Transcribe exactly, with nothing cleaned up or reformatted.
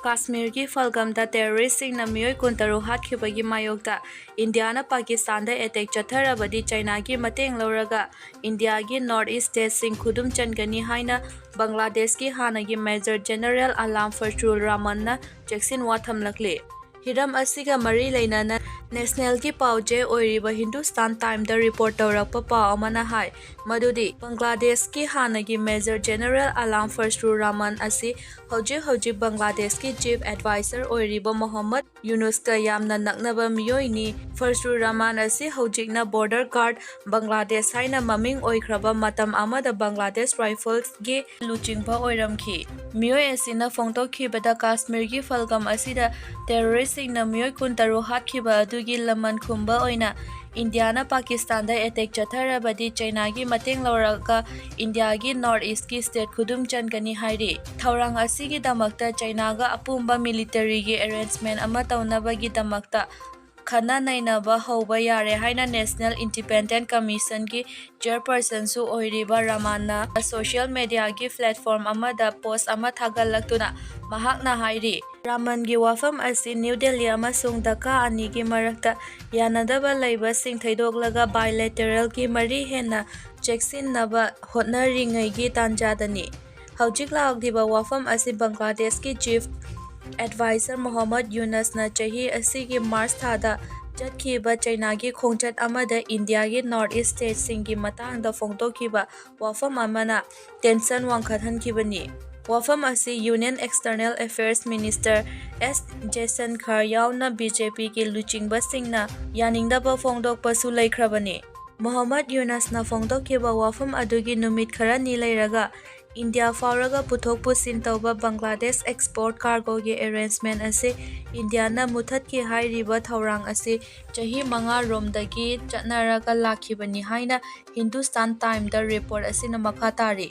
ꯀꯥꯁꯃꯤꯔꯒꯤ ꯐꯜꯒꯝꯗ ꯇꯦꯔꯣꯔꯤꯁꯁꯤꯡꯅ ꯃꯤꯑꯣꯏ ꯀꯨꯟꯇꯔꯨꯛ ꯍꯥꯠꯈꯤꯕꯒꯤ ꯃꯥꯌꯣꯛꯇ ꯏꯟꯗꯤꯌꯥꯅ ꯄꯥꯀꯤꯁꯇꯥꯟꯗ ꯑꯦꯇꯦꯛ ꯆꯠꯊꯔꯕꯗꯤ ꯆꯩꯅꯥꯒꯤ ꯃꯇꯦꯡ ꯂꯧꯔꯒ ꯏꯟꯗꯤꯌꯥꯒꯤ ꯅꯣꯔꯠ ꯏꯁ ꯁ꯭ꯇꯦꯠꯁꯤꯡ ꯈꯨꯗꯨꯝ ꯆꯟꯒꯅꯤ ꯍꯥꯏꯅ ꯕꯪꯒ꯭ꯂꯥꯗꯦꯁꯀꯤ ꯍꯥꯟꯅꯒꯤ ꯃꯦꯖꯔ ꯖꯦꯅꯔꯦꯜ ꯑꯂꯥꯝ ꯐꯖ꯭ꯔꯨꯜ ꯔꯍꯃꯟꯅ ꯆꯦꯛꯁꯤꯟꯋꯥ ꯊꯝꯂꯛꯂꯤ꯫ ꯍꯤꯔꯝ ꯑꯁꯤꯒ ꯃꯔꯤ ꯂꯩꯅꯅ ꯅꯦꯁꯅꯦꯜꯒꯤ ꯄꯥꯎ ꯆꯦ ꯑꯣꯏꯔꯤꯕ ꯍꯤꯟꯗꯨꯁꯇꯥꯟ ꯇꯥꯏꯝꯗ ꯔꯤꯄꯣꯔꯠ ꯇꯧꯔꯛꯄ ꯄꯥꯎ ꯑꯃꯅ ꯍꯥꯏ ꯃꯗꯨꯗꯤ ꯕꯪꯒ꯭ꯂꯥꯗꯦꯁꯀꯤ ꯍꯥꯟꯅꯒꯤ ꯃꯦꯖꯔ ꯖꯦꯅꯔꯦꯜ ꯑꯂꯥꯝ ꯐꯖ꯭ꯔꯨꯔ ꯔꯍꯃꯟ ꯑꯁꯤ ꯍꯧꯖꯤꯛ ꯍꯧꯖꯤꯛ ꯕꯪꯒ꯭ꯂꯥꯗꯦꯁꯀꯤ ꯆꯤꯐ ꯑꯦꯗꯚꯥꯏꯖꯔ ꯑꯣꯏꯔꯤꯕ ꯃꯣꯍꯝꯃꯗ ꯌꯨꯅꯨꯁꯀ ꯌꯥꯝꯅ ꯅꯛꯅꯕ ꯃꯤꯑꯣꯏꯅꯤ꯫ ꯐꯖ꯭ꯔꯨꯔ ꯔꯍꯃꯟ ꯑꯁꯤ ꯍꯧꯖꯤꯛꯅ ꯕꯣꯔꯗꯔ ꯒꯥꯔꯗ ꯕꯪꯒ꯭ꯂꯥꯗꯦꯁ ꯍꯥꯏꯅ ꯃꯃꯤꯡ ꯑꯣꯏꯈ꯭ꯔꯕ ꯃꯇꯝ ꯑꯃꯗ ꯕꯪꯒ꯭ꯂꯥꯗꯦꯁ ꯔꯥꯏꯐꯜꯁꯀꯤ ꯂꯨꯆꯤꯡꯕ ꯑꯣꯏꯔꯝꯈꯤ꯫ ꯃꯤꯑꯣꯏ ꯑꯁꯤꯅ ꯐꯣꯡꯗꯣꯛꯈꯤꯕꯗ ꯀꯥꯁꯃꯤꯔꯒꯤ ꯐꯜꯒꯝ ꯑꯁꯤꯗ ꯇꯦꯔꯣꯔꯤꯁꯁꯤꯡꯅ ꯃꯤꯑꯣꯏ ꯀꯨꯟꯇꯔꯨꯛ ꯍꯥꯠꯈꯤꯕ ꯑꯗꯨꯒꯤ ꯂꯃꯟ ꯈꯨꯝꯕ ꯑꯣꯏꯅ ꯏꯟꯗꯤꯌꯥꯅ ꯄꯥꯀꯤꯁꯇꯥꯟꯗ ꯑꯦꯇꯦꯛ ꯆꯠꯊꯔꯕꯗꯤ ꯆꯩꯅꯥꯒꯤ ꯃꯇꯦꯡ ꯂꯧꯔꯒ ꯏꯟꯗꯤꯌꯥꯒꯤ ꯅꯣꯔꯠ ꯏꯁꯀꯤ ꯁ꯭ꯇꯦꯠ ꯈꯨꯗꯨꯝ ꯆꯟꯒꯅꯤ ꯍꯥꯏꯔꯤ꯫ ꯊꯧꯔꯥꯡ ꯑꯁꯤꯒꯤꯗꯃꯛꯇ ꯆꯩꯅꯥꯒ ꯑꯄꯨꯝꯕ ꯃꯤꯂꯤꯇꯔꯤꯒꯤ ꯑꯦꯔꯦꯟꯖꯃꯦꯟ ꯑꯃ ꯇꯧꯅꯕꯒꯤꯗꯃꯛꯇ ꯈꯟꯅ ꯅꯩꯅꯕ ꯍꯧꯕ ꯌꯥꯔꯦ ꯍꯥꯏꯅ ꯅꯦꯁꯅꯦꯜ ꯏꯟꯗꯤꯄꯦꯟꯗꯦꯟꯠ ꯀꯃꯤꯁꯟꯒꯤ ꯆꯦꯌꯔꯄꯔꯁꯟꯁꯨ ꯑꯣꯏꯔꯤꯕ ꯔꯍꯃꯟꯅ ꯁꯣꯁꯤꯌꯦꯜ ꯃꯦꯗꯤꯌꯥꯒꯤ ꯄ꯭ꯂꯦꯠꯐꯣꯔꯝ ꯑꯃꯗ ꯄꯣꯁ꯭ꯠ ꯑꯃ ꯊꯥꯒꯠꯂꯛꯇꯨꯅ ꯃꯍꯥꯛꯅ ꯍꯥꯏꯔꯤ, ꯔꯍꯃꯟꯒꯤ ꯋꯥꯐꯝ ꯑꯁꯤ ꯅ꯭ꯌꯨ ꯗꯦꯜꯂꯤ ꯑꯃꯁꯨꯡ ꯙꯥꯀꯥ ꯑꯅꯤꯒꯤ ꯃꯔꯛꯇ ꯌꯥꯅꯗꯕ ꯂꯩꯕꯁꯤꯡ ꯊꯩꯗꯣꯛꯂꯒ ꯕꯥꯏꯂꯦꯇꯔꯦꯜꯒꯤ ꯃꯔꯤ ꯍꯦꯟꯅ ꯆꯦꯛꯁꯤꯟꯅꯕ ꯍꯣꯠꯅꯔꯤꯉꯩꯒꯤ ꯇꯥꯟꯖꯥꯗꯅꯤ꯫ ꯍꯧꯖꯤꯛ ꯂꯥꯛꯂꯤꯕ ꯋꯥꯐꯝ ꯑꯁꯤ ꯕꯪꯒ꯭ꯂꯥꯗꯦꯁꯀꯤ ꯆꯤꯐ ꯑꯦꯗꯚꯥꯏꯖꯔ ꯃꯣꯍꯝꯃꯗ ꯌꯨꯅꯁꯅ ꯆꯍꯤ ꯑꯁꯤꯒꯤ ꯃꯥꯔꯆ ꯊꯥꯗ ꯆꯠꯈꯤꯕ ꯆꯩꯅꯥꯒꯤ ꯈꯣꯡꯆꯠ ꯑꯃꯗ ꯏꯟꯗꯤꯌꯥꯒꯤ ꯅꯣꯔꯠ ꯏꯁ ꯁ꯭ꯇꯦꯠꯁꯤꯡꯒꯤ ꯃꯇꯥꯡꯗ ꯐꯣꯡꯗꯣꯛꯈꯤꯕ ꯋꯥꯐꯝ ꯑꯃꯅ ꯇꯦꯟꯁꯟ ꯋꯥꯡꯈꯠꯍꯟꯈꯤꯕꯅꯤ꯫ ꯋꯥꯐꯝ ꯑꯁꯤ ꯌꯨꯅꯤꯌꯟ ꯑꯦꯛꯁꯇꯔꯅꯦꯜ ꯑꯦꯐꯤꯌꯔꯁ ꯃꯤꯅꯤꯁꯇꯔ ꯑꯦꯁ ꯖꯌꯁꯟꯈꯔ ꯌꯥꯎꯅ ꯕꯤ ꯖꯦ ꯄꯤꯒꯤ ꯂꯨꯆꯤꯡꯕꯁꯤꯡꯅ ꯌꯥꯅꯤꯡꯗꯕ ꯐꯣꯡꯗꯣꯛꯄꯁꯨ ꯂꯩꯈ꯭ꯔꯕꯅꯤ꯫ ꯃꯣꯍꯝꯃꯗ ꯌꯨꯅꯁꯅ ꯐꯣꯡꯗꯣꯛꯈꯤꯕ ꯋꯥꯐꯝ ꯑꯗꯨꯒꯤ ꯅꯨꯃꯤꯠ ꯈꯔꯅꯤ ꯂꯩꯔꯒ ꯏꯟꯗꯤꯌꯥ ꯐꯥꯎꯔꯒ ꯄꯨꯊꯣꯛ ꯄꯨꯁꯤꯟ ꯇꯧꯕ ꯕꯪꯒ꯭ꯂꯥꯗꯦꯁ ꯑꯦꯛꯁꯄꯣꯔꯠ ꯀꯥꯔꯒꯣꯒꯤ ꯑꯦꯔꯦꯟꯖꯃꯦꯟ ꯑꯁꯤ ꯏꯟꯗꯤꯌꯥꯅ ꯃꯨꯊꯠꯈꯤ ꯍꯥꯏꯔꯤꯕ ꯊꯧꯔꯥꯡ ꯑꯁꯤ ꯆꯍꯤ ꯃꯉꯥ ꯔꯣꯝꯗꯒꯤ ꯆꯠꯅꯔꯒ ꯂꯥꯛꯈꯤꯕꯅꯤ ꯍꯥꯏꯅ ꯍꯤꯟꯗꯨꯁꯇꯥꯟ ꯇꯥꯏꯝꯗ ꯔꯤꯄꯣꯔꯠ ꯑꯁꯤꯅ ꯃꯈꯥ ꯇꯥꯔꯤ꯫